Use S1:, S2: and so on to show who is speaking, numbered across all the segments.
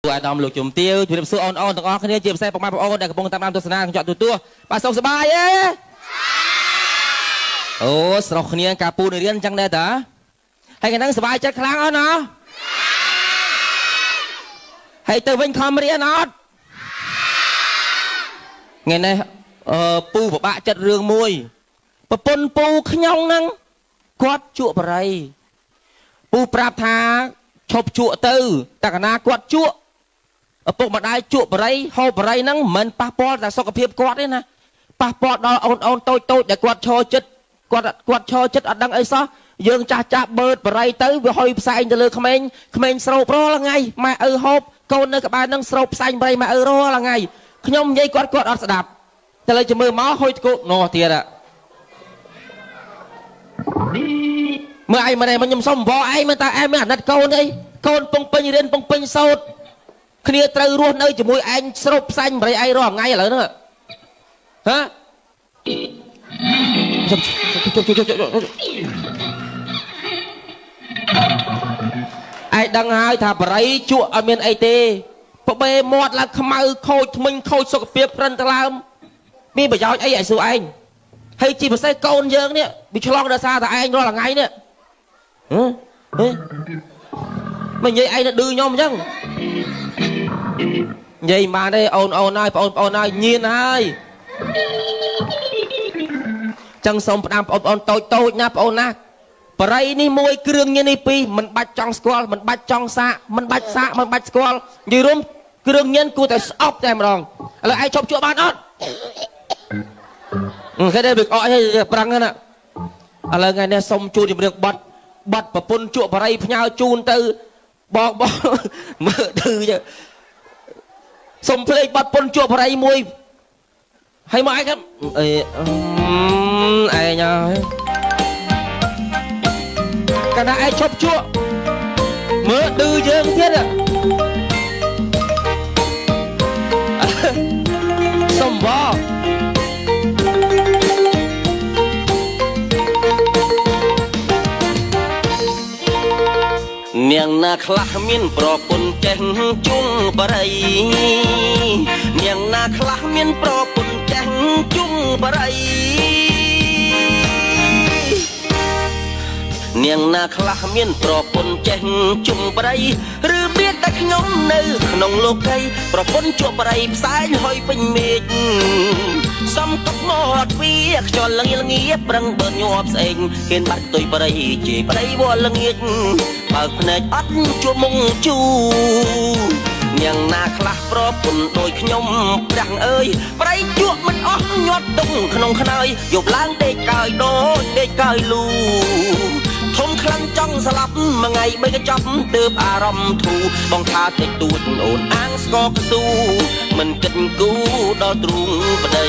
S1: អាដាមលោកជំទាវជំរាបសួរអូនអូនទាំងអស់គ្នាជាពិសេសពុកម៉ែបងប្អូនដែលកំពុងតាមដានទស្សនាកញ្ចក់ទូទស្សន៍បាទសុខសប្បាយទេអូស្រុះគ្នាការពូនរៀនអញ្ចឹងដែរតាហើយកាលហ្នឹងសប្បាយចិត្តខ្លាំងអត់ណាហើយទៅវិញខំរៀនអត់ថ្ងៃនេះអឺពូពិបាកចិត្តរឿងមួយប្រពន្ធពូខ្ញុំហ្នឹងគាត់ជក់បរិយពូប្រាប់ថាឈប់ជក់ទៅតែកាលណាគាត់ជក់ឪពុកម្ដាយជក់បរិយហូបបរិយហ្នឹងមិនមែនប៉ះពាល់តែសុខភាពគាត់ទេណាប៉ះពាល់ដល់អូនអូនតូចតូចដែលគាត់ឈរចិត្តគាត់ឈរចិត្តអត់ដឹងអីសោះយើងចាស់ចាស់បឺតបរិយទៅវាហុយផ្សែងទៅលើក្មេងក្មេងស្រូបរាល់ថ្ងៃម៉ែឪហូបកូននៅក្បែរហ្នឹងស្រូបផ្សែងបរិយម៉ែឪរាល់ថ្ងៃខ្ញុំនិយាយគាត់គាត់អត់ស្ដាប់តែលើជំរឿមកហុយតគោនោះទៀតមើលឯងមិនឯងខ្ញុំសុំបឯងមើលតើឯងមានអាណិតកូនអីកូនពងពេញរៀនពងពេញសោតគ្នាត្រូវរស់នៅជាមួយឯងស្រូបផ្សែងបរិយឯងរាល់ថ្ងៃឥឡូវហ្នឹងហ៎ឯងដឹងហើយថាបរិយជក់អត់មានអីទេបបេមាត់ឡើងខ្មៅខូចថ្មិញខូចសុខភាពក្រិនថ្លើមមានប្រយោជន៍អីឲ្យសួរឯងហើយជាពិសេសកូនយើងនេះវាឆ្លងដោយសារតែឯងរាល់ថ្ងៃនេះហ៎ហ៎មិននិយាយឯងទៅឌឺខ្ញុំអញ្ចឹងនិយាយមិនបានទេអូនអូនហើយបងប្អូនហើយញៀនហើយចឹងសូមផ្ដាំបងប្អូនតូចតូចណាបងអូនណាបរិយនេះមួយគ្រឿងញៀននេះពីរមិនបាច់ចង់ស្គាល់មិនបាច់ចង់សាកមិនបាច់សាកមិនបាច់ស្គាល់និយាយរួមគ្រឿងញៀនគួរតែស្អប់តែម្ដងឥឡូវឯងជប់ជក់បានអត់គេទេវាអក់ឲ្យប្រឹងហ្នឹងណាឥឡូវថ្ងៃនេះសូមជួនជំរឿងបាត់បាត់ប្រពន្ធជក់បរិយផ្ញើជូនទៅបងបងមើលឌឺសុំភ្លេចបាត់ពុនជក់បរិយមួយហើយមកឯងអេឯងហើយកាលណាឯងឈប់ជក់មើលឌឺយើងទៀតសុំបង
S2: នាងណាខ្លះមានប្រពន្ធចេះជុងបរិយនាងណាខ្លះមានប្រពន្ធចេះជុងបរិយនាងណាខ្លះមានប្រពន្ធចេះជុងបរិយឬមានតែខ្ញុំនៅក្នុងលោកីប្រពន្ធជក់បរិយផ្សែងហុយពេញមេឃសំកប់មាត់វាខ្យល់លងាលងាប្រឹងបើញាប់ស្អេងហ៊ានបាត់ទុយបរិយជេរបរិយវល់ល្ងាចបើកភ្នែកអត់ជួបមុងជូនាងណាខ្លះប្រពន្ធដូចខ្ញុំព្រះអើយប្រៃជក់មិនអស់ញាត់ទុំក្នុងខ្នើយយប់ឡើងដេកកាយដូចដេកកាយលូធំខ្លាំងចង់ស្លាប់មួយថ្ងៃបីកញ្ចប់ទើបអារម្មណ៍ធូរបងថាតិចតួចអូនអាងស្កកស៊ូមិនគិតគូដល់ទ្រូងប្តី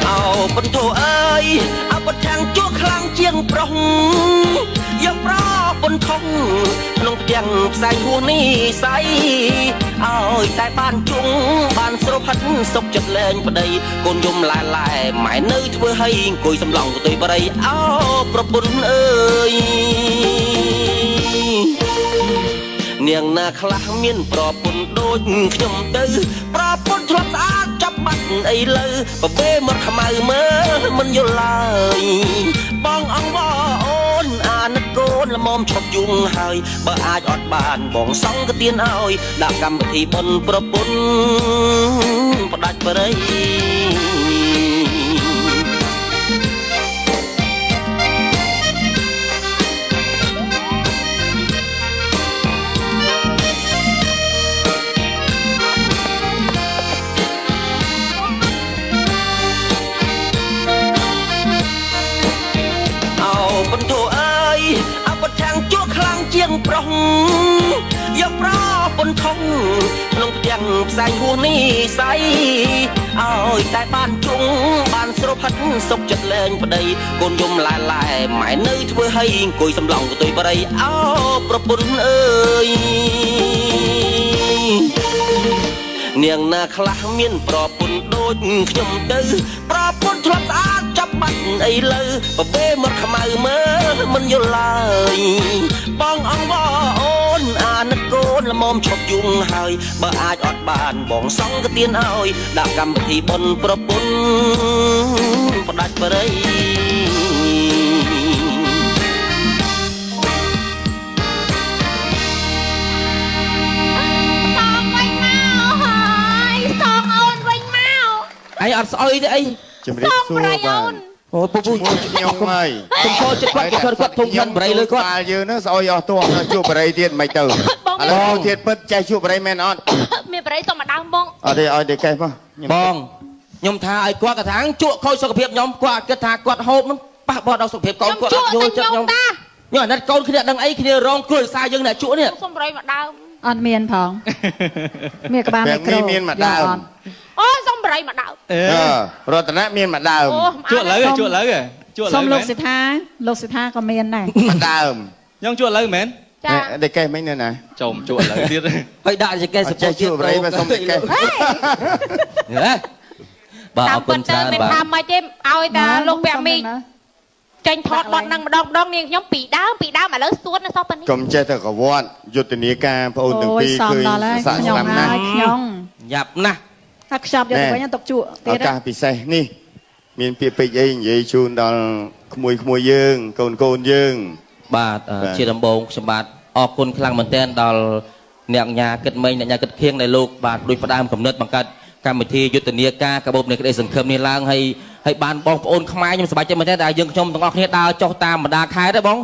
S2: អោពុនធោអើយអពុតខាងជក់ខ្លាំងជាងប្រុសយកប្រពន្ធធំក្នុងផ្ទាំងផ្សែងហួសនេះស័យឲ្យតែបានជុងបានស្រូបហិតសុកចិត្តលែងប្តីកូនយំឡែឡែម៉ែនៅធ្វើឲ្យអង្គុយសំឡងកតុយបរិយអោប្រពន្ធអើយនាងណាខ្លះមានប្រពន្ធដូចខ្ញុំទៅប្រពន្ធធ្លាប់ស្អាតចាប់បាត់អីលើបបេមកខ្មៅមើលមិនយល់ឡើយបងអង្គអូនអាណិតកូនល្មមឈប់យំហើយបើអាចអត់បានបងសង្កទានឲ្យដាក់កម្មវិធីបុណ្យប្រពន្ធផ្ដាច់បរិយជាងប្រុសយកប្រពន្ធធំក្នុងផ្ទាំងផ្សែងហួសនេះស័យឲ្យតែបានជុងបានស្រូបហិតសុកចិត្តលែងប្តីកូនយំឡែឡែម៉ែនៅធ្វើឲ្យអង្គុយសំឡងកតុយបរិយអោប្រពន្ធអើយនាងណាខ្លះមានប្រពន្ធដូចខ្ញុំទៅប្រពន្ធធ្លាប់ស្អាតចាប់បាត់អីលើបបេមកខ្មៅមើលមិនយល់ឡើយបងអង្គអូន អាណិតកូនល្មមឈប់យំហើយបើអាចអត់បានបងសង្កទានឲ្យដាក់កម្មវិធីបុណ្យប្រពន្ធផ្ដាច់បរិយ
S3: សងវិញមកហើយសងអូនវិញមក
S1: ឯងអត់ស្អុយទេអី
S4: ជំរាបសួរបាទ
S1: អូពូពូ
S4: ខ្ញុំហើយ
S1: ខ្ញុំចូលចិត្តគាត់គេគាត់គាត់ធំក្លិនបរិយលើគាត់
S4: បាលយើងហ្នឹងស្អុយអស់ទោះដល់ជួបបរិយទៀតមិនទៅឥឡូវទៀតពិតចេះជួបបរិយមែនអត់
S3: មានបរិយសុំមកដើមបង
S4: អត់ទេឲ្យតែកេះមក
S1: បងខ្ញុំថាឲ្យគាត់កថាជក់ខូចសុខភាពខ្ញុំគាត់គិតថាគាត់ហូបហ្នឹងប៉ះពាល់ដល់សុខភាពកូនគាត់អត់យល់ចិត្តខ្ញុំ
S3: តា
S1: ខ្ញុំអាណិតកូនគ្នាដឹងអីគ្នារងគ្រោះដោយសារយើងអ្នកជក់នេះ
S3: សុំបរិយមកដើម
S5: អត់មានផងមានក្បាលមីក្រូ
S4: មានមួយដើម
S3: អូសុំបរិយមកដើម
S6: អេ
S4: អឺរតនៈមានមួយដើម
S3: អូ
S6: ជក់លើជក់លើជក់លើ
S5: សុំលោកសិដ្ឋាលោកសិដ្ឋាក៏មានដែរ
S4: មួយដើម
S6: ខ្ញុំជក់លើមែន
S3: ចា
S4: តែកេះមិញនៅណា
S6: ចំជក់លើទៀត
S1: ហើយដាក់ជាកេស
S4: ចេះជួបបរិយមកសុំតែកេះ
S1: ហ៎បាទ
S3: តាម
S1: អរគុណ
S3: ពិតទៅ
S1: ច្រើនបាទ
S3: មិនថាម៉េចទេឲ្យតែលោកពាក់មីចេញថតបត់នឹងម្ដងម្ដងនាងខ្ញុំពីដើមពីដើមឥឡូវសួតនៅសោះប៉ុណ្នេះ
S4: កុំចេះតែកវត្តយុទ្ធនាការបងអូនទាំង
S5: អូយ
S4: ពីរ
S5: សំ
S4: ឃើញ
S5: ដល់ហើយ
S4: សាក់
S5: ខ្ញុំ
S4: ស្ដាំណាស់
S5: ហើយខ្ញុំ
S1: យ៉ាប់ណាស់
S5: ថាខ្ចប់យកទៅវិញទុកជក់
S4: ឱ
S5: ទៀត
S4: កាសពិសេសនេះមានពាក្យពេចន៍អីនិយាយជូនដល់ក្មួយក្មួយយើង កូនកូនយើង
S1: បាទជាដំបូងខ្ញុំបាទអរគុណខ្លាំងមែនទែនដល់អ្នកញ៉ាគិតមេងអ្នកញ៉ាគិតខៀងដែលលោកបាទដូចផ្ដើមកំណត់បង្កើតកម្មវិធីយុទ្ធនាការកាបូបនៃក្តីសង្ឃឹមនេះឡើងហើយហើយបានបងប្អូនខ្មែរខ្ញុំសប្បាយចិត្តមែនទែនដែលយើងខ្ញុំទាំងអស់គ្នាដើរចុះតាមបណ្ដាខេត្តទេបង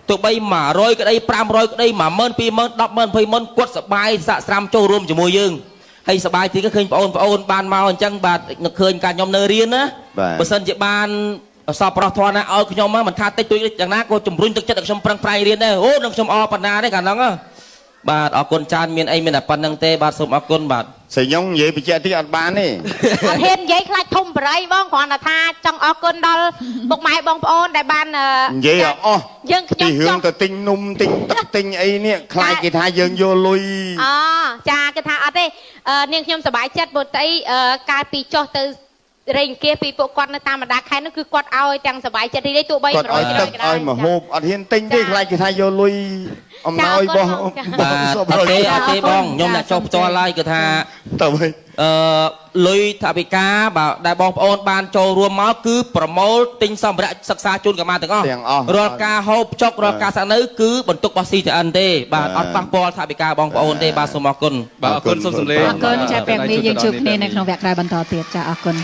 S1: ទោះបី100ក្តី500ក្តី10000 20000 100000 20000គាត់សប្បាយសាកស្រាំចូលរួមជាមួយយើងហើយសប្បាយទីក៏ឃើញបងប្អូនបានមកអញ្ចឹងបាទនឹកឃើញការខ្ញុំនៅរៀនណាបើសិនជាបានសពប្រោះធរណាឲ្យខ្ញុំមិនថាតិចតួចយ៉ាងណាក៏ជំរុញទឹកចិត្តឲ្យខ្ញុំប្រឹងប្រែងរៀនដែរអូនឹងខ្ញុំអប៉ុណ្ណាទេកាលហ្នឹងបាទអរគុណច្រើនមានអីមានតែប៉ុណ្្នឹងទេបាទសូមអរគុណបាទ
S4: សញ្ញងនិយាយបញ្ជាក់តិចអត់បានទេ
S3: អត់ហ៊ាននិយាយខ្លាចធំបរិយបងគ្រាន់តែថាចង់អរគុណដល់ពុកម៉ែបងប្អូនដែលបាន
S4: និយាយឲ្យអស់
S3: យើងខ្ញុំ
S4: ពីរឿងទៅទិញនំទិញទឹកទិញអីនេះខ្លាចគេថាយើងយកលុយ
S3: អូចាគេថាអត់ទេនាងខ្ញុំសប្បាយចិត្តព្រោះតែកាលពីចុះទៅរែងអង្គាសពីពួកគាត់នៅតាមបណ្ដាខេត្តនោះគឺគាត់ឲ្យទាំងសប្បាយចិត្តរីករាយទោះបី
S4: គាត់ឲ្យទឹកឲ្យមហូបអត់ហ៊ានទិញទេខ្លាចគេថាយកលុយអំណោយរបស់
S1: បាទអត់ទេអត់ទេបងខ្ញុំអ្នកចុះផ្ទាល់ហើយគឺថា
S4: ទៅវិញ
S1: អឺលុយថវិកាបាទដែលបងប្អូនបានចូលរួមមកគឺប្រមូលទិញសម្ភារៈសិក្សាជូនកុមារទាំងអស់រាល់ការហូបចុករាល់ការស្នាក់នៅគឺបន្ទុករបស់ CTN ទេបាទអត់ប៉ះពាល់ថវិកាបងប្អូនទេបាទសូមអរគុណ
S6: បាទអរគុណសូមសម្លេង
S5: អរគុណចាពាក់មីយើងជួបគ្នានៅក្នុងវគ្គក្រោយបន្តទៀតចាអរគុណ